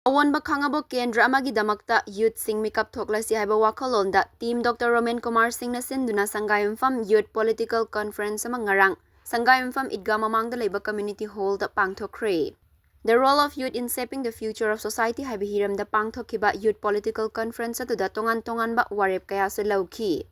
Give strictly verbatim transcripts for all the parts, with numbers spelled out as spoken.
ꯑꯑꯣꯟꯕ ꯈꯥꯉꯕꯣꯛ ꯀꯦꯟꯗ꯭ꯔ ꯑꯃꯒꯤꯗꯃꯛꯇ ꯌꯨꯠꯁꯤꯡ ꯃꯤꯀꯞ ꯊꯣꯛꯂꯁꯤ ꯍꯥꯏꯕ ꯋꯥꯈꯜꯂꯣꯟꯗ Team Doctor Romen Kumar ꯁꯤꯡꯅ ꯁꯤꯟꯗꯨꯅ ꯁꯪꯒꯥꯏꯌꯨꯝꯐꯝ Youth Political Conference ꯑꯃ ꯉꯔꯥꯡ ꯁꯪꯒꯥꯏꯌꯨꯝꯐꯝ ꯏꯗꯒꯥ ꯃꯃꯥꯡꯗ ꯂꯩꯕ Community Hall the ꯄꯥꯡꯊꯣꯛꯈ꯭ꯔꯦ꯫ The Role of Youth in Shaping the Future of Society ꯍꯥꯏꯕ ꯍꯤꯔꯝꯗ ꯄꯥꯡꯊꯣꯛꯈꯤꯕ Youth Political Conference ꯑꯗꯨꯗ ꯇꯣꯉꯥꯟ ꯇꯣꯉꯥꯟꯕ ꯋꯥꯔꯦꯞ ꯀꯌꯥꯁꯨ ꯂꯧꯈꯤ꯫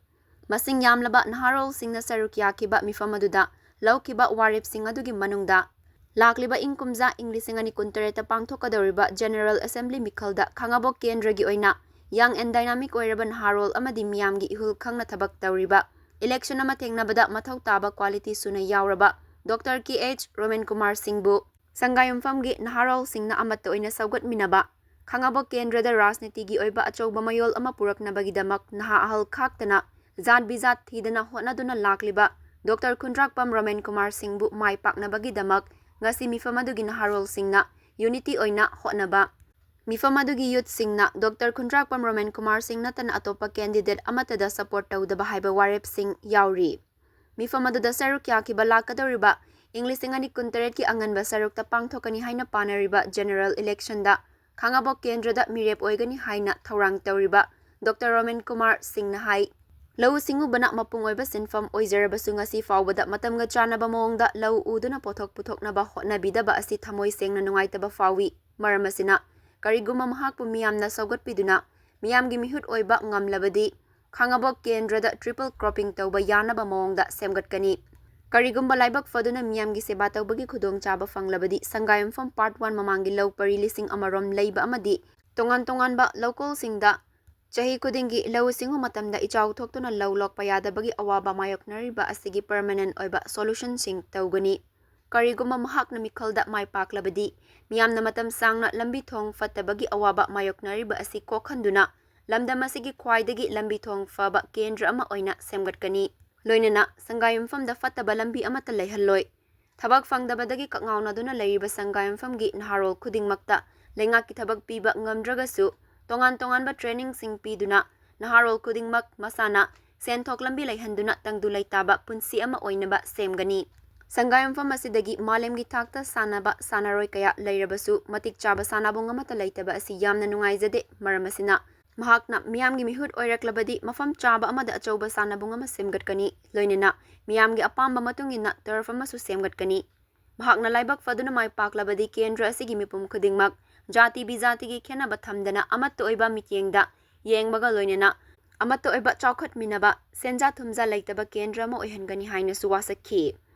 ꯃꯁꯤꯡ ꯌꯥꯝꯂꯕ ꯅꯍꯥꯔꯣꯜꯁꯤꯡꯅ ꯁꯔꯨꯛ ꯌꯥꯈꯤꯕ ꯃꯤꯐꯝ ꯑꯗꯨꯗ ꯂꯧꯈꯤꯕ ꯋꯥꯔꯦꯞꯁꯤꯡ ꯑꯗꯨꯒꯤ ꯃꯅꯨꯡꯗ ꯂꯥꯛꯂꯤꯕ ꯏꯪ ꯀꯨꯝꯖꯥ ꯏꯪ ꯂꯤꯁꯤꯡ ꯑꯅꯤ ꯀꯨꯟꯇꯔꯦꯠꯇ ꯄꯥꯡꯊꯣꯛꯀꯗꯧꯔꯤꯕ General Assembly ꯃꯤꯈꯜꯗ ꯈꯥꯉꯕꯣꯛ ꯀꯦꯟꯗ꯭ꯔꯒꯤ ꯑꯣꯏꯅ Young and Dynamic ꯑꯣꯏꯔꯕ ꯅꯍꯥꯔꯣꯜ ꯑꯃꯗꯤ ꯃꯤꯌꯥꯝꯒꯤ ꯏꯍꯨꯜ ꯈꯪꯅ ꯊꯕꯛ ꯇꯧꯔꯤꯕ, election ꯑꯃ ꯊꯦꯡꯅꯕꯗ ꯃꯊꯧ ꯇꯥꯕ quality ꯁꯨꯅ ꯌꯥꯎꯔꯕ Doctor K H Romen Kumar ꯁꯤꯡꯕꯨ ꯁꯪꯒꯥꯌꯨꯝꯐꯝꯒꯤ ꯅꯍꯥꯔꯣꯜꯁꯤꯡꯅ ꯑꯃꯠꯇ ꯑꯣꯏꯅ ꯁꯧꯒꯠꯃꯤꯟꯅꯕ, ꯈꯥꯉꯕꯣꯛ ꯀꯦꯟꯗ꯭ꯔꯗ ꯔꯥꯖꯅꯤꯇꯤꯒꯤ ꯑꯣꯏꯕ ꯑꯆꯧꯕ ꯃꯌꯣꯜ ꯑꯃ ꯄꯨꯔꯛꯅꯕꯒꯤꯗꯃꯛ ꯅꯍꯥ ꯑꯍꯜ ꯈꯥꯛꯇꯅ ꯖꯥꯠ ꯕꯤꯖꯥꯠ ꯊꯤꯗꯅ ꯍꯣꯠꯅꯗꯨꯅ ꯂꯥꯛꯂꯤꯕ Doctor ꯈꯨꯟꯗ꯭ꯔꯥꯛꯄꯝ ꯔꯣꯃꯦꯟ ꯀꯨꯃꯥꯔ ꯁꯤꯡꯕꯨ ꯃꯥꯏ ꯄꯥꯛꯅꯕꯒꯤꯗꯃꯛ ꯉꯁꯤ ꯃꯤꯐꯝ ꯑꯗꯨꯒꯤ ꯅꯍꯥꯔꯣꯜꯁꯤꯡꯅ unity ꯑꯣꯏꯅ ꯍꯣꯠꯅꯕ꯫ ꯃꯤꯐꯝ ꯑꯗꯨꯒꯤ youthꯁꯤꯡꯅ Doctor ꯈꯨꯟꯗ꯭ꯔꯥꯛꯄꯝ ꯔꯣꯃꯦꯟ ꯀꯨꯃꯥꯔ ꯁꯤꯡ ꯅꯠꯇꯅ ꯑꯇꯣꯞꯄ candidate ꯑꯃꯠꯇꯗ support ꯇꯧꯗꯕ ꯍꯥꯏꯕ ꯋꯥꯔꯦꯞꯁꯤꯡ ꯌꯥꯎꯔꯤ꯫ ꯃꯤꯐꯝ ꯑꯗꯨꯗ ꯁꯔꯨꯛ ꯌꯥꯈꯤꯕ ꯂꯥꯛꯀꯗꯧꯔꯤꯕ ꯏꯪ ꯂꯤꯁꯤꯡ ꯑꯅꯤ ꯀꯨꯟꯇꯔꯦꯠꯀꯤ ꯑꯉꯟꯕ ꯁꯔꯨꯛꯇ ꯄꯥꯡꯊꯣꯛꯀꯅꯤ ꯍꯥꯏꯅ ꯄꯥꯅꯔꯤꯕ General Electionꯗ ꯈꯥꯉꯕꯣꯛ ꯀꯦꯟꯗ꯭ꯔꯗ ꯃꯤꯔꯦꯞ ꯑꯣꯏꯒꯅꯤ ꯍꯥꯏꯅ ꯊꯧꯔꯥꯡ ꯇꯧꯔꯤꯕ Doctor ꯔꯣꯃꯦꯟ ꯀꯨꯃꯥꯔ ꯁꯤꯡꯅ ꯍꯥꯏ, ꯂꯧꯎ ꯁꯤꯡꯎꯕꯅ ꯃꯄꯨꯡ ꯑꯣꯏꯕ ꯁꯤꯟꯐꯝ ꯑꯣꯏꯖꯔꯕꯁꯨ ꯉꯁꯤ ꯐꯥꯎꯕꯗ ꯃꯇꯝꯒ ꯆꯥꯟꯅꯕ ꯃꯑꯣꯡꯗ ꯂꯧ ꯎꯗꯨꯅ ꯄꯣꯠꯊꯣꯛ ꯄꯨꯊꯣꯛꯅꯕ ꯍꯣꯠꯅꯕꯤꯗꯕ ꯑꯁꯤ ꯊꯃꯣꯏ ꯁꯦꯡꯅ ꯅꯨꯡꯉꯥꯏꯇꯕ ꯐꯥꯎꯏ꯫ ꯃꯔꯝ ꯑꯁꯤꯅ, ꯀꯔꯤꯒꯨꯝꯕ ꯃꯍꯥꯛꯄꯨ ꯃꯤꯌꯥꯝꯅ ꯁꯧꯒꯠꯄꯤꯗꯨꯅ ꯃꯤꯌꯥꯝꯒꯤ ꯃꯤꯍꯨꯠ ꯑꯣꯏꯕ ꯉꯝꯂꯕꯗꯤ, ꯈꯥꯉꯕꯣꯛ ꯀꯦꯟꯗ꯭ꯔꯗ triple cropping ꯇꯧꯕ ꯌꯥꯅꯕ ꯃꯑꯣꯡꯗ ꯁꯦꯝꯒꯠꯀꯅꯤ꯫ ꯀꯔꯤꯒꯨꯝꯕ ꯂꯥꯏꯕꯛ ꯐꯗꯨꯅ ꯃꯤꯌꯥꯝꯒꯤ ꯁꯦꯕꯥ ꯇꯧꯕꯒꯤ ꯈꯨꯗꯣꯡꯆꯥꯕ ꯐꯪꯂꯕꯗꯤ, ꯁꯪꯒꯥꯏꯌꯨꯝꯐꯝ Part One ꯃꯃꯥꯡꯒꯤ ꯂꯧ ꯄꯔꯤ ꯂꯤꯁꯤꯡ ꯑꯃꯔꯣꯝ ꯂꯩꯕ ꯑꯃꯗꯤ ꯇꯣꯉꯥꯟ ꯇꯣꯉꯥꯟꯕ ꯂꯧꯀꯣꯜꯁꯤꯡꯗ ꯆꯍꯤ ꯈꯨꯗꯤꯡꯒꯤ ꯂꯧꯎ ꯁꯤꯡꯎ ꯃꯇꯝꯗ ꯏꯆꯥꯎ ꯊꯣꯛꯇꯨꯅ ꯂꯧ ꯂꯣꯛꯄ ꯌꯥꯗꯕꯒꯤ ꯑꯋꯥꯕ ꯃꯥꯌꯣꯛꯅꯔꯤꯕ ꯑꯁꯤꯒꯤ permanent ꯑꯣꯏꯕ solutionꯁꯤꯡ ꯇꯧꯒꯅꯤ꯫ ꯀꯔꯤꯒꯨꯝꯕ ꯃꯍꯥꯛꯅ ꯃꯤꯈꯜꯗ ꯃꯥꯏ ꯄꯥꯛꯂꯕꯗꯤ, ꯃꯤꯌꯥꯝꯅ ꯃꯇꯝ ꯁꯥꯡꯅ ꯂꯝꯕꯤ ꯊꯣꯡ ꯐꯠꯇꯕꯒꯤ ꯑꯋꯥꯕ ꯃꯥꯌꯣꯛꯅꯔꯤꯕ ꯑꯁꯤ ꯀꯣꯛꯍꯟꯗꯨꯅ ꯂꯝꯗꯝ ꯑꯁꯤꯒꯤ ꯈ꯭ꯋꯥꯏꯗꯒꯤ ꯂꯝꯕꯤ ꯊꯣꯡ ꯐꯕ ꯀꯦꯟꯗ꯭ꯔ ꯑꯃ ꯑꯣꯏꯅ ꯁꯦꯝꯒꯠꯀꯅꯤ꯫ ꯂꯣꯏꯅꯅ ꯁꯪꯒꯥꯌꯨꯝꯐꯝꯗ ꯐꯠꯇꯕ ꯂꯝꯕꯤ ꯑꯃꯠꯇ ꯂꯩꯍꯜꯂꯣꯏ꯫ ꯊꯕꯛ ꯐꯪꯗꯕꯗꯒꯤ ꯀꯛꯉꯥꯎꯅꯗꯨꯅ ꯂꯩꯔꯤꯕ ꯁꯪꯒꯥꯌꯨꯝꯐꯝꯒꯤ ꯅꯍꯥꯔꯣꯜ ꯈꯨꯗꯤꯡꯃꯛꯇ ꯂꯩꯉꯥꯛꯀꯤ ꯊꯕꯛ ꯄꯤꯕ ꯉꯝꯗ꯭ꯔꯒꯁꯨ, ꯇꯣꯉꯥꯟ ꯇꯣꯉꯥꯟꯕ trainingꯁꯤꯡ ꯄꯤꯗꯨꯅ ꯅꯍꯥꯔꯣꯜ ꯈꯨꯗꯤꯡꯃꯛ ꯃꯁꯥꯅ ꯁꯦꯟꯊꯣꯛ ꯂꯝꯕꯤ ꯂꯩꯍꯟꯗꯨꯅ ꯇꯪꯗꯨ ꯂꯩꯇꯥꯕ ꯄꯨꯟꯁꯤ ꯑꯃ ꯑꯣꯏꯅꯕ ꯁꯦꯝꯒꯅꯤ꯫ ꯁꯪꯒꯥꯏꯌꯨꯝꯐꯝ ꯑꯁꯤꯗꯒꯤ ꯃꯥꯂꯦꯝꯒꯤ ꯊꯥꯛꯇ ꯁꯥꯟꯅꯕ ꯁꯥꯟꯅꯔꯣꯏ ꯀꯌꯥ ꯂꯩꯔꯕꯁꯨ ꯃꯇꯤꯛ ꯆꯥꯕ ꯁꯥꯟꯅꯕꯨꯡ ꯑꯃꯠꯇ ꯂꯩꯇꯕ ꯑꯁꯤ ꯌꯥꯝꯅ ꯅꯨꯡꯉꯥꯏꯖꯗꯦ꯫ ꯃꯔꯝ ꯑꯁꯤꯅ ꯃꯍꯥꯛꯅ ꯃꯤꯌꯥꯝꯒꯤ ꯃꯤꯍꯨꯠ ꯑꯣꯏꯔꯛꯂꯕꯗꯤ ꯃꯐꯝ ꯆꯥꯕ ꯑꯃꯗ ꯑꯆꯧꯕ ꯁꯥꯟꯅꯕꯨꯡ ꯑꯃ ꯁꯦꯝꯒꯠꯀꯅꯤ꯫ ꯂꯣꯏꯅꯅ ꯃꯤꯌꯥꯝꯒꯤ ꯑꯄꯥꯝꯕ ꯃꯇꯨꯡ ꯏꯟꯅ ꯇꯔꯐ ꯑꯃꯁꯨ ꯁꯦꯝꯒꯠꯀꯅꯤ꯫ ꯃꯍꯥꯛꯅ ꯂꯥꯏꯕꯛ ꯐꯗꯨꯅ ꯃꯥꯏ ꯄꯥꯛꯂꯕꯗꯤ ꯀꯦꯟꯗ꯭ꯔ ꯑꯁꯤꯒꯤ ꯃꯤꯄꯨꯝ ꯈꯨꯗꯤꯡꯃꯛ ꯖꯥꯇꯤ ꯕꯤꯖꯥꯇꯤꯒꯤ ꯈꯦꯠꯅꯕ ꯊꯝꯗꯅ ꯑꯃꯠꯇ ꯑꯣꯏꯕ ꯃꯤꯠꯌꯦꯡꯗ ꯌꯦꯡꯕꯒ ꯂꯣꯏꯅꯅ ꯑꯃꯠꯇ ꯑꯣꯏꯕ ꯆꯥꯎꯈꯠꯃꯤꯟꯅꯕ ꯁꯦꯟꯖꯥ ꯊꯨꯝꯖꯥ ꯂꯩꯇꯕ ꯀꯦꯟꯗ꯭ꯔ ꯑꯃ ꯑꯣꯏꯍꯟꯒꯅꯤ ꯍꯥꯏꯅꯁꯨ ꯋꯥꯁꯛꯈꯤ꯫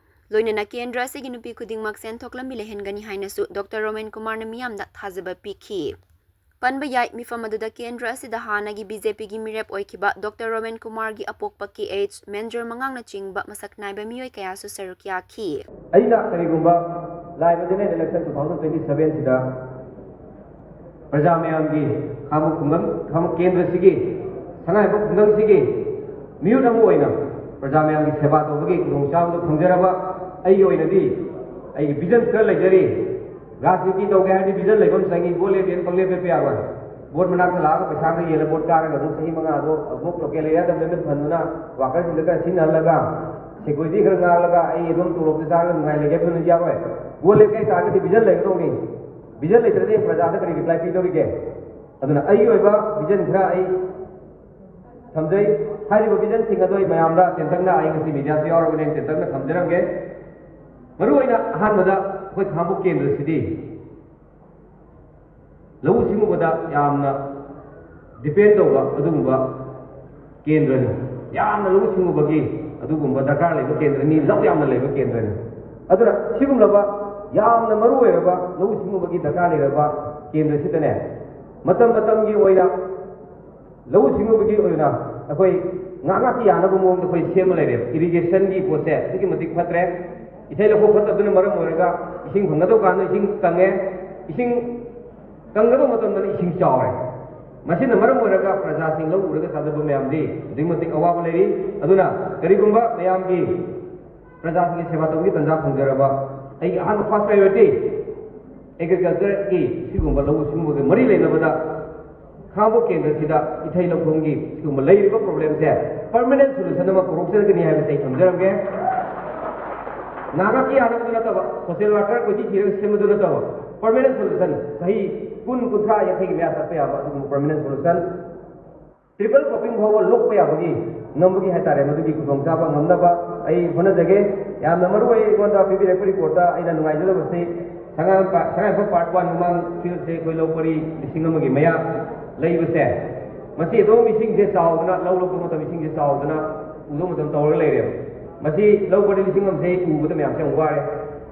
ꯂꯣꯏꯅꯅ ꯀꯦꯟꯗ꯭ꯔ ꯑꯁꯤꯒꯤ ꯅꯨꯄꯤ ꯈꯨꯗꯤꯡꯃꯛ ꯁꯦꯟꯊꯣꯛ ꯂꯝꯕꯤ ꯂꯩꯍꯟꯒꯅꯤ ꯍꯥꯏꯅꯁꯨ ꯗꯣꯛꯇꯔ ꯔꯣꯃꯦꯟ ꯀꯨꯃꯥꯔꯅ ꯃꯤꯌꯥꯝꯗ ꯊꯥꯖꯕ ꯄꯤꯈꯤ꯫ ꯄꯟꯕ ꯌꯥꯏ, ꯃꯤꯐꯝ ꯑꯗꯨꯗ ꯀꯦꯟꯗ꯭ꯔ ꯑꯁꯤꯗ ꯍꯥꯟꯅꯒꯤ ꯕꯤ ꯖꯦ ꯄꯤꯒꯤ ꯃꯤꯔꯦꯞ ꯑꯣꯏꯈꯤꯕ ꯗꯣꯛꯇꯔ ꯔꯣꯃꯦꯟ ꯀꯨꯃꯥꯔꯒꯤ ꯑꯄꯣꯛꯄ ꯀꯦ ꯑꯩꯆ ꯃꯦꯟꯖꯣꯔ ꯃꯉꯥꯡꯅꯆꯤꯡꯕ ꯃꯁꯛ ꯅꯥꯏꯕ ꯃꯤꯑꯣꯏ ꯀꯌꯥꯁꯨ ꯁꯔꯨꯛ ꯌꯥꯈꯤ꯫ ꯑꯩꯅ ꯀꯔꯤꯒꯨꯝꯕ ꯂꯥꯛꯏꯕ general election two thousand twenty ꯁꯚꯦꯟꯁꯤꯗ ꯄ꯭ꯔꯖꯥ ꯃꯌꯥꯝꯒꯤ ꯈꯥꯡꯕꯣꯛ ꯈꯨꯡꯒꯪ, ꯈꯥꯡꯕꯣꯛ ꯀꯦꯟꯗ꯭ꯔꯁꯤꯒꯤ, ꯁꯉꯥꯏꯌꯨꯝꯐꯝ ꯈꯨꯡꯒꯪꯁꯤꯒꯤ ꯃꯤꯍꯨꯠ ꯑꯃ ꯑꯣꯏꯅ ꯄ꯭ꯔꯖꯥ ꯃꯌꯥꯝꯒꯤ ꯁꯦꯕꯥ ꯇꯧꯕꯒꯤ ꯈꯨꯗꯣꯡꯆꯥꯕꯗꯨ ꯐꯪꯖꯔꯕ ꯑꯩꯒꯤ ꯑꯣꯏꯅꯗꯤ ꯑꯩꯒꯤ ꯚꯤꯖꯟ ꯈꯔ ꯂꯩꯖꯔꯤ꯫ ꯔꯥꯖꯅꯤꯇꯤ ꯇꯧꯒꯦ ꯍꯥꯏꯔꯗꯤ ꯚꯤꯖꯟ ꯂꯩꯕ ꯑꯃ ꯆꯪꯉꯤ꯫ ꯚꯣꯠ ꯂꯦꯞꯄꯦꯅ ꯄꯪꯂꯦꯞ ꯂꯦꯞꯄ ꯌꯥꯔꯣꯏ꯫ ꯚꯣꯠ ꯃꯅꯥꯛꯇ ꯂꯥꯛꯑꯒ ꯄꯩꯁꯥ ꯈꯔ ꯌꯦꯜꯂ ꯚꯣꯠ ꯀꯥꯔꯒ ꯑꯗꯨꯝ ꯆꯍꯤ ꯃꯉꯥꯗꯣ ꯑꯃꯨꯛ ꯂꯣꯀꯦꯜ ꯑꯦꯔꯤꯌꯥꯗ ꯃꯦꯝꯕꯔ ꯐꯟꯗꯨꯅ ꯋꯥꯀꯔꯁꯤꯡꯗ ꯈꯔ ꯁꯤꯖꯤꯟꯅꯍꯜꯂꯒ, ꯁꯦꯀ꯭ꯌꯨꯔꯤꯇꯤ ꯈꯔ ꯉꯥꯛꯂꯒ ꯑꯩ ꯑꯗꯨꯝ ꯇꯣꯂꯣꯞꯇ ꯆꯥꯔꯒ ꯅꯨꯡꯉꯥꯏ ꯂꯩꯒꯦ ꯍꯥꯏꯕꯗꯨꯅ ꯌꯥꯔꯣꯏ꯫ ꯚꯣꯠ ꯂꯦꯞꯀꯦ ꯍꯥꯏ ꯇꯥꯔꯒꯗꯤ ꯚꯤꯖꯟ ꯂꯩꯒꯗꯧꯕꯅꯤ꯫ ꯚꯤꯖꯟ ꯂꯩꯇ꯭ꯔꯗꯤ ꯄ꯭ꯔꯖꯥꯗ ꯀꯔꯤ ꯔꯤꯄ꯭ꯂꯥꯏ ꯄꯤꯗꯧꯔꯤꯒꯦ? ꯑꯗꯨꯅ ꯑꯩꯒꯤ ꯑꯣꯏꯕ ꯚꯤꯖꯟ ꯈꯔ ꯑꯩ ꯊꯝꯖꯩ꯫ ꯍꯥꯏꯔꯤꯕ ꯚꯤꯖꯟꯁꯤꯡ ꯑꯗꯣ ꯑꯩ ꯃꯌꯥꯝꯗ ꯇꯦꯟꯇꯛꯅ, ꯑꯩ ꯉꯁꯤ ꯃꯤꯗꯤꯌꯥꯁꯨ ꯌꯥꯎꯔꯕꯅꯤꯅ ꯇꯦꯟꯇꯛꯅ ꯊꯝꯖꯔꯝꯒꯦ꯫ ꯃꯔꯨꯑꯣꯏꯅ ꯑꯍꯥꯟꯕꯗ ꯑꯩꯈꯣꯏ ꯈꯥꯡꯉꯕꯣꯛ ꯀꯦꯟꯗ꯭ꯔꯁꯤꯗꯤ ꯂꯧꯎ ꯁꯤꯡꯎꯕꯗ ꯌꯥꯝꯅ ꯗꯤꯄꯦꯟ ꯇꯧꯕ ꯑꯗꯨꯒꯨꯝꯕ ꯀꯦꯟꯗ꯭ꯔꯅꯤ꯫ ꯌꯥꯝꯅ ꯂꯧꯎ ꯁꯤꯡꯎꯕꯒꯤ ꯑꯗꯨꯒꯨꯝꯕ ꯗꯔꯀꯥꯔ ꯂꯩꯕ ꯀꯦꯟꯗ꯭ꯔꯅꯤ, ꯂꯧ ꯌꯥꯝꯅ ꯂꯩꯕ ꯀꯦꯟꯗ꯭ꯔꯅꯤ꯫ ꯑꯗꯨꯅ ꯁꯤꯒꯨꯝꯂꯕ ꯌꯥꯝꯅ ꯃꯔꯨ ꯑꯣꯏꯔꯕ ꯂꯧꯎ ꯁꯤꯡꯎꯕꯒꯤ ꯗꯔꯀꯥꯔ ꯂꯩꯔꯕ ꯀꯦꯟꯗ꯭ꯔꯁꯤꯗꯅꯦ, ꯃꯇꯝ ꯃꯇꯝꯒꯤ ꯑꯣꯏꯅ ꯂꯧꯎ ꯁꯤꯡꯎꯕꯒꯤ ꯑꯣꯏꯅ ꯑꯩꯈꯣꯏ ꯉꯥ ꯉꯥꯛꯀꯤ ꯌꯥꯅꯕ ꯃꯑꯣꯡꯗ ꯑꯩꯈꯣꯏ ꯁꯦꯝꯃ ꯂꯩꯔꯦꯕ꯫ ꯏꯔꯤꯒꯦꯁꯟꯒꯤ ꯄꯣꯠꯁꯦ ꯑꯗꯨꯛꯀꯤ ꯃꯇꯤꯛ ꯐꯠꯇ꯭ꯔꯦ꯫ ꯏꯊꯩ ꯂꯧꯈꯣꯡ ꯐꯠꯇꯕꯗꯨꯅ ꯃꯔꯝ ꯑꯣꯏꯔꯒ ꯏꯁꯤꯡ ꯐꯪꯒꯗꯧ ꯀꯥꯟꯗ ꯏꯁꯤꯡ ꯀꯪꯉꯦ, ꯏꯁꯤꯡ ꯀꯪꯒꯗꯧ ꯃꯇꯝꯗꯅ ꯏꯁꯤꯡ ꯆꯥꯎꯔꯦ꯫ ꯃꯁꯤꯅ ꯃꯔꯝ ꯑꯣꯏꯔꯒ ꯄ꯭ꯔꯖꯥꯁꯤꯡ ꯂꯧ ꯎꯔꯒ ꯆꯥꯖꯕ ꯃꯌꯥꯝꯗꯤ ꯑꯗꯨꯛꯀꯤ ꯃꯇꯤꯛ ꯑꯋꯥꯕ ꯂꯩꯔꯤ꯫ ꯑꯗꯨꯅ ꯀꯔꯤꯒꯨꯝꯕ ꯃꯌꯥꯝꯒꯤ ꯄ꯭ꯔꯖꯥꯁꯤꯡꯒꯤ ꯁꯦꯕꯥ ꯇꯧꯕꯒꯤ ꯇꯥꯟꯖꯥ ꯐꯪꯖꯔꯕ ꯑꯩꯒꯤ ꯑꯍꯥꯟꯕ ꯐꯥꯔꯁ ꯄ꯭ꯔꯥꯏꯌꯣꯔꯤꯇꯤ ꯑꯦꯒ꯭ꯔꯤꯀꯜꯆꯔꯒꯤ ꯁꯤꯒꯨꯝꯕ ꯂꯧꯎ ꯁꯤꯡꯎꯕꯒ ꯃꯔꯤ ꯂꯩꯅꯕꯗ ꯈꯥꯡꯉꯕꯣꯛ ꯀꯦꯟꯗ꯭ꯔꯁꯤꯗ ꯏꯊꯩ ꯂꯧꯈꯣꯡꯒꯤ ꯁꯤꯒꯨꯝꯕ ꯂꯩꯔꯤꯕ ꯄ꯭ꯔꯣꯕ꯭ꯂꯦꯝꯁꯦ ꯄꯔꯃꯅꯦꯟ ꯁꯣꯂꯨꯁꯟ ꯑꯃ ꯄꯨꯔꯛꯆꯒꯅꯤ ꯍꯥꯏꯕꯁꯦ ꯑꯩ ꯊꯝꯖꯔꯝꯒꯦ꯫ ꯅꯥꯒꯥ ꯀꯤꯌꯥꯅꯕꯗꯨ ꯅꯠꯇꯕ, ꯁꯣꯁꯤꯌꯦꯜ ꯋꯥꯔꯀꯔ ꯀꯣꯏꯊꯤ ꯊꯤꯔꯒ ꯁꯦꯝꯕꯗꯨ ꯅꯠꯇꯕ, ꯄꯔꯃꯅꯦꯟ ꯁꯣꯂꯨꯁꯟ, ꯆꯍꯤ ꯀꯨꯟ, ꯀꯨꯟꯊ꯭ꯔꯥ, ꯌꯥꯡꯈꯩꯒꯤ ꯃꯌꯥ ꯆꯠꯄ ꯌꯥꯕ ꯑꯗꯨꯒꯨꯝꯕ ꯄꯔꯃꯅꯦꯟ ꯁꯣꯂꯨꯁꯟ, ꯇ꯭ꯔꯤꯄꯜ ꯀ꯭ꯔꯣꯞꯄꯤꯡ ꯐꯥꯎꯕ ꯂꯣꯛꯄ ꯌꯥꯕꯒꯤ, ꯉꯝꯕꯒꯤ ꯍꯥꯏꯇꯥꯔꯦ, ꯃꯗꯨꯒꯤ ꯈꯨꯗꯣꯡꯆꯥꯕ ꯉꯝꯅꯕ ꯑꯩ ꯍꯣꯠꯅꯖꯒꯦ꯫ ꯌꯥꯝꯅ ꯃꯔꯨ ꯑꯣꯏ ꯑꯩꯉꯣꯟꯗ ꯄꯤꯕꯤꯔꯛꯄ ꯔꯤꯄꯣꯔꯠꯇ ꯑꯩꯅ ꯅꯨꯡꯉꯥꯏꯖꯗꯕꯁꯤ, ꯁꯉꯥꯏ-, ꯁꯉꯥꯏꯌꯨꯝꯐꯝ ꯄꯥꯔꯠ ꯋꯥꯟ ꯃꯃꯥꯡ ꯐꯤꯜꯁꯦ ꯑꯩꯈꯣꯏ ꯂꯧ ꯄꯔꯤ ꯂꯤꯁꯤꯡ ꯑꯃꯒꯤ ꯃꯌꯥ ꯂꯩꯕꯁꯦ, ꯃꯁꯤ ꯑꯗꯨꯝ ꯏꯁꯤꯡꯁꯦ ꯆꯥꯎꯗꯅ, ꯂꯧ ꯂꯣꯛꯄ ꯃꯇꯝ ꯏꯁꯤꯡꯁꯦ ꯆꯥꯎꯗꯅ ꯎꯗꯕ ꯃꯇꯝ ꯇꯧꯔꯒ ꯂꯩꯔꯦꯕ꯫ ꯃꯁꯤ ꯂꯧ ꯄꯔꯤ ꯂꯤꯁꯤꯡ ꯑꯃꯁꯦ ꯎꯕꯗ ꯃꯌꯥꯝꯁꯦ ꯌꯥꯝ ꯋꯥꯔꯦ꯫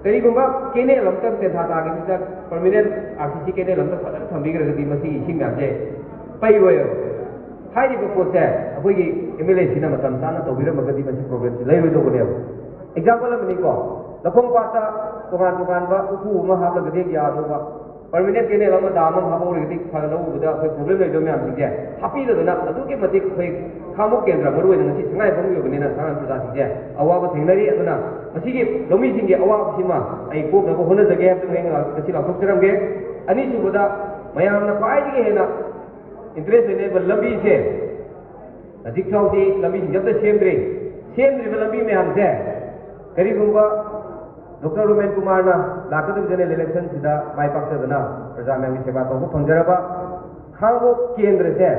ꯀꯔꯤꯒꯨꯝꯕ ꯀꯦꯅꯦꯜ ꯑꯃꯇꯪ ꯇꯦꯟꯊꯥ ꯇꯥꯈꯤꯕꯁꯤꯗ, ꯄꯔꯃꯤꯅꯦꯟ ꯑꯥꯔ ꯁꯤ ꯁꯤ ꯀꯦꯅꯦꯜ ꯑꯃꯇꯪ ꯐꯖꯅ ꯊꯝꯕꯤꯈ꯭ꯔꯒꯗꯤ ꯃꯁꯤꯒꯤ ꯏꯁꯤꯡ ꯃꯌꯥꯝꯁꯦ ꯄꯩꯔꯣꯏꯕ꯫ ꯍꯥꯏꯔꯤꯕ ꯄꯣꯠꯁꯦ ꯑꯩꯈꯣꯏꯒꯤ ꯑꯦꯝ ꯑꯦꯜ ꯑꯦꯁꯤꯅ ꯃꯇꯝ ꯆꯥꯅ ꯇꯧꯕꯤꯔꯝꯃꯒꯗꯤ ꯃꯁꯤ ꯄ꯭ꯔꯣꯕ꯭ꯂꯦꯝꯁꯤ ꯂꯩꯔꯣꯏꯗꯧꯕꯅꯦꯕ꯫ ꯑꯦꯛꯖꯥꯝꯄꯜ ꯑꯃꯅꯤꯀꯣ, ꯂꯧꯈꯣꯡ ꯄꯥꯠꯇ ꯇꯣꯉꯥꯟ ꯇꯣꯉꯥꯟꯕ ꯎꯀꯨ ꯑꯃ ꯍꯥꯞꯂꯒꯗꯤ ꯌꯥꯗꯧꯕ, ꯄꯔꯃꯤꯅꯦꯟ ꯀꯦꯅꯦꯜ ꯑꯃ, ꯗꯥꯝ ꯑꯃ ꯍꯥꯞꯍꯧꯔꯒꯗꯤ ꯐꯒꯗꯧꯕꯗ ꯑꯩꯈꯣꯏ ꯄ꯭ꯔꯣꯕ꯭ꯂꯦꯝ ꯂꯩꯗꯧ ꯃꯌꯥꯝꯁꯤꯡꯁꯦ ꯍꯥꯞꯄꯤꯗꯗꯅ ꯑꯗꯨꯛꯀꯤ ꯃꯇꯤꯛ ꯑꯩꯈꯣꯏ ꯈꯥꯡꯉꯕꯣꯛ ꯀꯦꯟꯗ꯭ꯔ, ꯃꯔꯨꯑꯣꯏꯅ ꯉꯁꯤ ꯁꯉꯥꯏꯌꯨꯝꯐꯝꯒꯤ ꯑꯣꯏꯕꯅꯤꯅ ꯁꯉꯥꯏꯌꯨꯝꯐꯝ ꯄ꯭ꯔꯖꯥꯁꯤꯡꯁꯦ ꯑꯋꯥꯕ ꯊꯦꯡꯅꯔꯤ꯫ ꯑꯗꯨꯅ ꯃꯁꯤꯒꯤ ꯂꯧꯃꯤꯁꯤꯡꯒꯤ ꯑꯋꯥꯕꯁꯤꯃ ꯑꯩ ꯀꯣꯛꯅꯕ ꯍꯣꯠꯅꯖꯒꯦ ꯍꯥꯏꯕꯗꯨ ꯑꯩ ꯉꯁꯤ ꯂꯥꯎꯊꯣꯛꯆꯔꯝꯒꯦ꯫ ꯑꯅꯤꯁꯨꯕꯗ, ꯃꯌꯥꯝꯅ ꯈ꯭ꯋꯥꯏꯗꯒꯤ ꯍꯦꯟꯅ ꯏꯟꯇꯔꯦꯁ ꯂꯩꯅꯔꯤꯕ ꯂꯝꯕꯤꯁꯦ ꯍꯧꯖꯤꯛ ꯐꯥꯎꯗꯤ ꯂꯝꯕꯤꯁꯤꯡꯁꯦ ꯑꯝꯇ ꯁꯦꯝꯗ꯭ꯔꯤ꯫ ꯁꯦꯝꯗ꯭ꯔꯤꯕ ꯂꯝꯕꯤ ꯃꯌꯥꯝꯁꯦ ꯀꯔꯤꯒꯨꯝꯕ ꯗꯣꯛꯇꯔ ꯔꯣꯃꯦꯟ ꯀꯨꯃꯥꯔꯅ ꯂꯥꯛꯀꯗꯧꯔꯤꯕ ꯖꯦꯅꯔꯦꯜ ꯏꯂꯦꯛꯁꯟꯁꯤꯗ ꯃꯥꯏ ꯄꯥꯛꯆꯗꯅ ꯄ꯭ꯔꯖꯥ ꯃꯌꯥꯝꯒꯤ ꯁꯦꯕꯥ ꯇꯧꯕ ꯐꯪꯖꯔꯕ ꯈꯥꯡꯉꯕꯣꯛ ꯀꯦꯟꯗ꯭ꯔꯁꯦ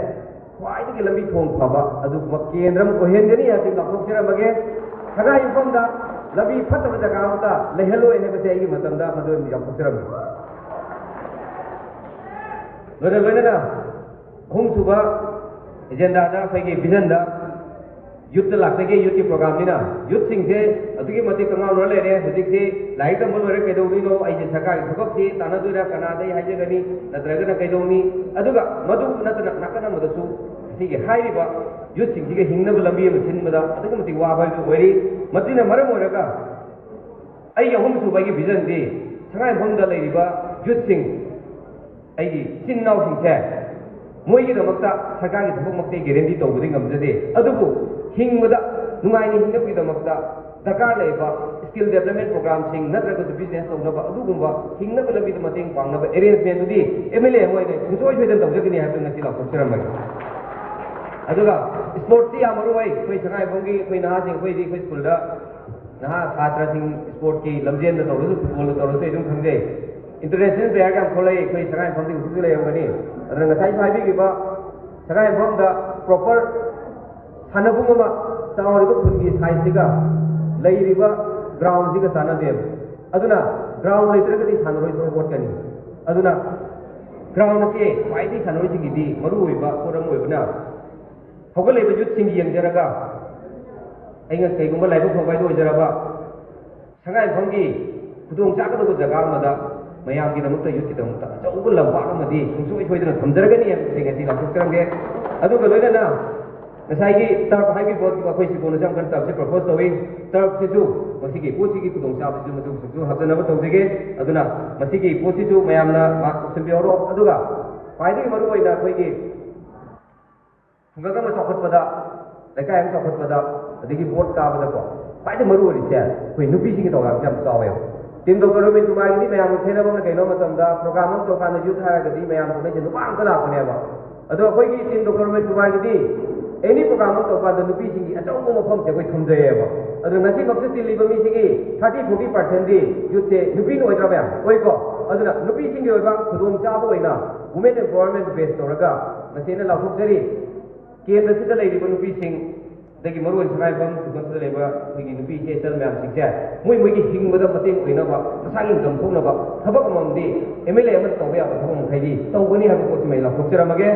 ꯈ꯭ꯋꯥꯏꯗꯒꯤ ꯂꯝꯕꯤ ꯊꯣꯡ ꯐꯕ ꯑꯗꯨꯒꯨꯝꯕ ꯀꯦꯟꯗ꯭ꯔ ꯑꯃ ꯑꯣꯏꯍꯟꯒꯅꯤ ꯍꯥꯏꯕꯁꯤ ꯂꯥꯎꯊꯣꯛꯆꯔꯝꯃꯒꯦ꯫ ꯁꯉꯥꯏꯌꯨꯝꯐꯝꯗ ꯂꯝꯕꯤ ꯐꯠꯇꯕ ꯖꯒꯥ ꯑꯃꯠꯇ ꯂꯩꯍꯜꯂꯣꯏ ꯍꯥꯏꯕꯁꯦ ꯑꯩꯒꯤ ꯃꯇꯝꯗ ꯃꯗꯨ ꯑꯣꯏꯅ ꯂꯥꯎꯊꯣꯛꯆꯔꯝꯃꯤ꯫ ꯂꯣꯏꯅ ꯂꯣꯏꯅꯅ ꯑꯍꯨꯝꯁꯨꯕ ꯑꯦꯖꯦꯟꯗꯥꯗ, ꯑꯩꯈꯣꯏꯒꯤ ꯚꯤꯖꯟꯗ ꯌꯨꯠꯇ ꯂꯥꯛꯆꯒꯦ꯫ ꯌꯨꯠꯀꯤ ꯄ꯭ꯔꯣꯒ꯭ꯔꯥꯝꯅꯤꯅ ꯌꯨꯠꯁꯤꯡꯁꯦ ꯑꯗꯨꯛꯀꯤ ꯃꯇꯤꯛ ꯀꯉꯥꯎꯅꯔ ꯂꯩꯔꯦ꯫ ꯍꯧꯖꯤꯛꯁꯤ ꯂꯥꯏꯔꯤꯛ ꯇꯝꯕ ꯂꯣꯏꯔ ꯀꯩꯗꯧꯗꯣꯏꯅꯣ, ꯑꯩꯁꯦ ꯁꯔꯀꯥꯔꯒꯤ ꯊꯕꯛꯁꯤ ꯇꯥꯟꯅꯗꯣꯏꯔꯥ, ꯀꯅꯥꯗ ꯑꯩ ꯍꯥꯏꯖꯒꯅꯤ, ꯅꯠꯇ꯭ꯔꯒꯅ ꯀꯩꯗꯧꯅꯤ? ꯑꯗꯨꯒ ꯃꯗꯨ ꯅꯠꯇꯅ ꯅꯥꯀꯟ ꯑꯃꯗꯁꯨ ꯁꯤꯒꯤ ꯍꯥꯏꯔꯤꯕ ꯌꯨꯠꯁꯤꯡꯁꯤꯒ ꯍꯤꯡꯅꯕ ꯂꯝꯕꯤ ꯑꯃ ꯁꯤꯟꯕꯗ ꯑꯗꯨꯛꯀꯤ ꯃꯇꯤꯛ ꯋꯥꯕ ꯍꯥꯏꯕꯗꯨ ꯑꯣꯏꯔꯤ꯫ ꯃꯁꯤꯅ ꯃꯔꯝ ꯑꯣꯏꯔꯒ ꯑꯩꯒꯤ ꯑꯍꯨꯝꯁꯨꯕ ꯑꯩꯒꯤ ꯚꯤꯖꯟꯗꯤ ꯁꯉꯥꯏꯌꯨꯝꯐꯝꯗ ꯂꯩꯔꯤꯕ ꯌꯨꯠꯁꯤꯡ, ꯑꯩꯒꯤ ꯏꯆꯤꯟ ꯏꯅꯥꯎꯁꯤꯡꯁꯦ, ꯃꯣꯏꯒꯤꯗꯃꯛꯇ ꯁꯔꯀꯥꯔꯒꯤ ꯊꯕꯛꯃꯛꯇꯤ ꯒꯦꯔꯦꯟꯇꯤ ꯇꯧꯕꯗꯤ ꯉꯝꯖꯗꯦ, ꯑꯗꯨꯕꯨ ꯍꯤꯡꯕꯗ ꯅꯨꯡꯉꯥꯏꯅ ꯍꯤꯡꯅꯕꯒꯤꯗꯃꯛꯇ ꯗꯔꯀꯥꯔ ꯂꯩꯕ ꯁ꯭ꯀꯤꯜ ꯗꯦꯕꯂꯞꯃꯦꯟ ꯄ꯭ꯔꯣꯒ꯭ꯔꯥꯝꯁꯤꯡ ꯅꯠꯇ꯭ꯔꯒꯁꯨ ꯕꯤꯖꯤꯅꯦꯁ ꯇꯧꯅꯕ ꯑꯗꯨꯒꯨꯝꯕ ꯍꯤꯡꯅꯕ ꯂꯝꯕꯤꯗ ꯃꯇꯦꯡ ꯄꯥꯡꯅꯕ ꯑꯦꯔꯦꯟꯖꯃꯦꯟꯗꯨꯗꯤ ꯑꯦꯝ ꯑꯦꯜ ꯑꯦ ꯑꯃ ꯑꯣꯏꯅ ꯁꯨꯡꯁꯣꯏ ꯁꯣꯏꯗꯅ ꯇꯧꯖꯒꯅꯤ ꯍꯥꯏꯕꯗꯨ ꯉꯁꯤ ꯂꯥꯎꯊꯣꯛꯆꯔꯝꯃꯒꯦ꯫ ꯑꯗꯨꯒ ꯁ꯭ꯄꯣꯔꯠꯁꯤ ꯌꯥꯝ ꯃꯔꯨ ꯑꯣꯏ꯫ ꯑꯩꯈꯣꯏ ꯁꯉꯥꯏꯌꯨꯝꯐꯝꯒꯤ ꯑꯩꯈꯣꯏ ꯅꯍꯥꯁꯤꯡ, ꯑꯩꯈꯣꯏꯗꯤ ꯑꯩꯈꯣꯏ ꯁ꯭ꯀꯨꯜꯗ ꯅꯍꯥ ꯁꯥꯇ꯭ꯔꯁꯤꯡ ꯁ꯭ꯄꯣꯔꯠꯀꯤ ꯂꯝꯖꯦꯟꯗ ꯇꯧꯔꯁꯨ, ꯐꯨꯠꯕꯣꯜꯗ ꯇꯧꯔꯁꯨ ꯑꯩ ꯑꯗꯨꯝ ꯈꯪꯖꯩ꯫ ꯏꯟꯇꯔꯅꯦꯁꯅꯦꯜ ꯄ꯭ꯂꯦꯌꯔ ꯌꯥꯝ ꯊꯣꯛꯂꯛꯏ ꯑꯩꯈꯣꯏ ꯁꯉꯥꯏ ꯌꯨꯝꯐꯝꯗꯒꯤ ꯍꯧꯖꯤꯛꯁꯨ ꯂꯩꯔꯝꯒꯅꯤ꯫ ꯑꯗꯨꯅ ꯉꯁꯥꯏꯁꯨ ꯍꯥꯏꯕꯤꯈꯤꯕ ꯁꯉꯥꯏ ꯌꯨꯝꯐꯝꯗ ꯄ꯭ꯔꯣꯄꯔ ꯁꯥꯟꯅꯕꯨꯡ ꯑꯃ, ꯆꯥꯎꯔꯤꯕ ꯈꯨꯟꯒꯤ ꯁꯥꯏꯖꯁꯤꯒ ꯂꯩꯔꯤꯕ ꯒ꯭ꯔꯥꯎꯟꯁꯤꯒ ꯆꯥꯟꯅꯗꯦꯕ꯫ ꯑꯗꯨꯅ ꯒ꯭ꯔꯥꯎꯟ ꯂꯩꯇ꯭ꯔꯒꯗꯤ ꯁꯥꯟꯅꯔꯣꯏ ꯊꯣꯛꯄ ꯄꯣꯠꯀꯅꯤ꯫ ꯑꯗꯨꯅ ꯒ꯭ꯔꯥꯎꯟ ꯑꯁꯤ ꯈ꯭ꯋꯥꯏꯗꯒꯤ ꯁꯥꯟꯅꯔꯣꯏꯁꯤꯡꯒꯤꯗꯤ ꯃꯔꯨ ꯑꯣꯏꯕ ꯄꯣꯠ ꯑꯃ ꯑꯣꯏꯕꯅ, ꯍꯧꯒꯠꯂꯛꯏꯕ ꯌꯨꯠꯁꯤꯡꯒꯤ ꯌꯦꯡꯖꯔꯒ, ꯑꯩꯅ ꯀꯩꯒꯨꯝꯕ ꯂꯥꯏꯕꯛ ꯐꯕ ꯍꯥꯏꯗꯨ ꯑꯣꯏꯖꯔꯕ, ꯁꯉꯥꯏ ꯌꯨꯝꯐꯝꯒꯤ ꯈꯨꯗꯣꯡ ꯆꯥꯒꯗꯧꯕ ꯖꯒꯥ ꯑꯃꯗ ꯃꯌꯥꯝꯒꯤꯗꯃꯛꯇ, ꯌꯨꯠꯀꯤꯗꯃꯛꯇ ꯑꯆꯧꯕ ꯂꯝꯄꯥꯛ ꯑꯃꯗꯤ ꯁꯨꯡꯁꯣꯏ ꯁꯣꯏꯗꯅ ꯊꯝꯖꯔꯒꯅꯤ ꯍꯥꯏꯕꯁꯤꯡ ꯑꯁꯤ ꯂꯥꯎꯊꯣꯛꯆꯔꯝꯒꯦ꯫ ꯑꯗꯨꯒ ꯂꯣꯏꯅꯅ ꯉꯁꯥꯏꯒꯤ ꯇꯔꯐ ꯍꯥꯏꯕꯤꯕ ꯑꯩꯈꯣꯏ ꯁꯤꯕꯣꯅꯁꯨ ꯌꯥꯝ ꯀꯟꯅ ꯇꯔꯐꯁꯤ ꯄ꯭ꯔꯄꯣꯖ ꯇꯧꯏ꯫ ꯇꯔꯐꯁꯤꯁꯨ ꯃꯁꯤꯒꯤ ꯄꯣꯠꯁꯤꯒꯤ ꯈꯨꯗꯣꯡꯆꯥꯕꯁꯤꯁꯨ ꯃꯆꯨ ꯃꯆꯨꯁꯨ ꯍꯥꯞꯆꯅꯕ ꯇꯧꯖꯒꯦ꯫ ꯑꯗꯨꯅ ꯃꯁꯤꯒꯤ ꯄꯣꯠꯁꯤꯁꯨ ꯃꯌꯥꯝꯅ ꯃꯥꯛ ꯇꯧꯁꯤꯟꯕꯤꯍꯧꯔꯣ꯫ ꯑꯗꯨꯒ ꯈ꯭ꯋꯥꯏꯗꯒꯤ ꯃꯔꯨꯑꯣꯏꯅ ꯑꯩꯈꯣꯏꯒꯤ ꯈꯨꯡꯒꯪ ꯑꯃ ꯆꯥꯎꯈꯠꯄꯗ, ꯂꯩꯀꯥꯏ ꯑꯃ ꯆꯥꯎꯈꯠꯄꯗ, ꯑꯗꯒꯤ ꯚꯣꯠ ꯀꯥꯕꯗꯀꯣ, ꯈ꯭ꯋꯥꯏꯗꯒꯤ ꯃꯔꯨ ꯑꯣꯏꯔꯤꯁꯦ ꯑꯩꯈꯣꯏ ꯅꯨꯄꯤꯁꯤꯡꯒꯤ ꯊꯧꯗꯥꯡꯁꯦ ꯌꯥꯝ ꯆꯥꯎꯋꯦꯕ꯫ ꯇꯤꯝ ꯗꯣꯛꯇꯔ ꯔꯣꯕꯤꯟ ꯀꯨꯃꯥꯔꯒꯤꯗꯤ ꯃꯌꯥꯝꯅ ꯈꯦꯠꯅꯕ ꯑꯃꯅ ꯀꯩꯅꯣ ꯍꯥꯏꯕ ꯃꯇꯝꯗ, ꯄ꯭ꯔꯣꯒ꯭ꯔꯥꯝ ꯑꯃ ꯇꯧꯔꯀꯥꯟꯗ ꯌꯨꯠ ꯍꯥꯏꯔꯒꯗꯤ ꯃꯌꯥꯝ ꯊꯣꯛꯂꯛꯏꯁꯦ ꯅꯨꯄꯥ ꯉꯥꯛꯇ ꯂꯥꯛꯄꯅꯦꯕ꯫ ꯑꯗꯣ ꯑꯩꯈꯣꯏꯒꯤ ꯇꯤꯝ ꯗꯣꯛꯇꯔ ꯔꯣꯕꯤꯟ ꯀꯨꯃꯥꯔꯒꯤꯗꯤ ꯑꯦꯅꯤ ꯄ꯭ꯔꯣꯒ꯭ꯔꯥꯝ ꯑꯃ ꯇꯧꯔꯀꯥꯟꯗ ꯅꯨꯄꯤꯁꯤꯡꯒꯤ ꯑꯆꯧꯕ ꯃꯐꯝꯁꯦ ꯑꯩꯈꯣꯏ ꯊꯝꯖꯩꯌꯦꯕ꯫ ꯑꯗꯨꯅ ꯉꯁꯤꯃꯛꯁꯨ ꯇꯤꯜꯂꯤꯕ ꯃꯤꯁꯤꯒꯤ ꯊꯥꯔꯇꯤ ꯐꯣꯔꯇꯤ ꯄꯥꯔꯁꯦꯟꯗꯤ ꯌꯨꯠꯁꯦ ꯅꯨꯄꯤꯅ ꯑꯣꯏꯗ꯭ꯔꯥ ꯃꯌꯥꯝ? ꯑꯣꯏꯀꯣ? ꯑꯗꯨꯅ ꯅꯨꯄꯤꯁꯤꯡꯒꯤ ꯑꯣꯏꯕ ꯈꯨꯗꯣꯡꯆꯥꯕ ꯑꯣꯏꯅ ꯋꯨꯃꯦꯟ ꯑꯦꯝꯄꯥꯋꯔꯃꯦꯟ ꯕꯦꯁ ꯇꯧꯔꯒ ꯃꯁꯤꯅ ꯂꯥꯎꯊꯣꯛꯆꯔꯤ꯫ ꯀꯦꯟꯗ꯭ꯔꯁꯤꯗ ꯂꯩꯔꯤꯕ ꯅꯨꯄꯤꯁꯤꯡ, ꯑꯗꯒꯤ ꯃꯔꯨꯑꯣꯏꯅ ꯁꯉꯥꯏꯌꯨꯝꯐꯝ ꯈꯨꯡꯒꯪꯁꯤꯗ ꯂꯩꯕ ꯑꯩꯈꯣꯏꯒꯤ ꯅꯨꯄꯤ ꯏꯆꯦ ꯏꯆꯜ ꯃꯌꯥꯝꯁꯤꯡꯁꯦ, ꯃꯣꯏ ꯃꯣꯏꯒꯤ ꯍꯤꯡꯕꯗ ꯃꯇꯦꯡ ꯑꯣꯏꯅꯕ, ꯃꯁꯥꯒꯤ ꯏꯟꯀꯝ ꯊꯣꯛꯅꯕ ꯊꯕꯛ ꯑꯃꯃꯝꯗꯤ ꯑꯦꯝ ꯑꯦꯜ ꯑꯦ ꯑꯃꯅ ꯇꯧꯕ ꯌꯥꯕ ꯊꯕꯛ ꯃꯈꯩꯗꯤ ꯇꯧꯒꯅꯤ ꯍꯥꯏꯕ ꯄꯣꯠꯁꯤꯃ ꯑꯩ ꯂꯥꯎꯊꯣꯛꯆꯔꯝꯃꯒꯦ꯫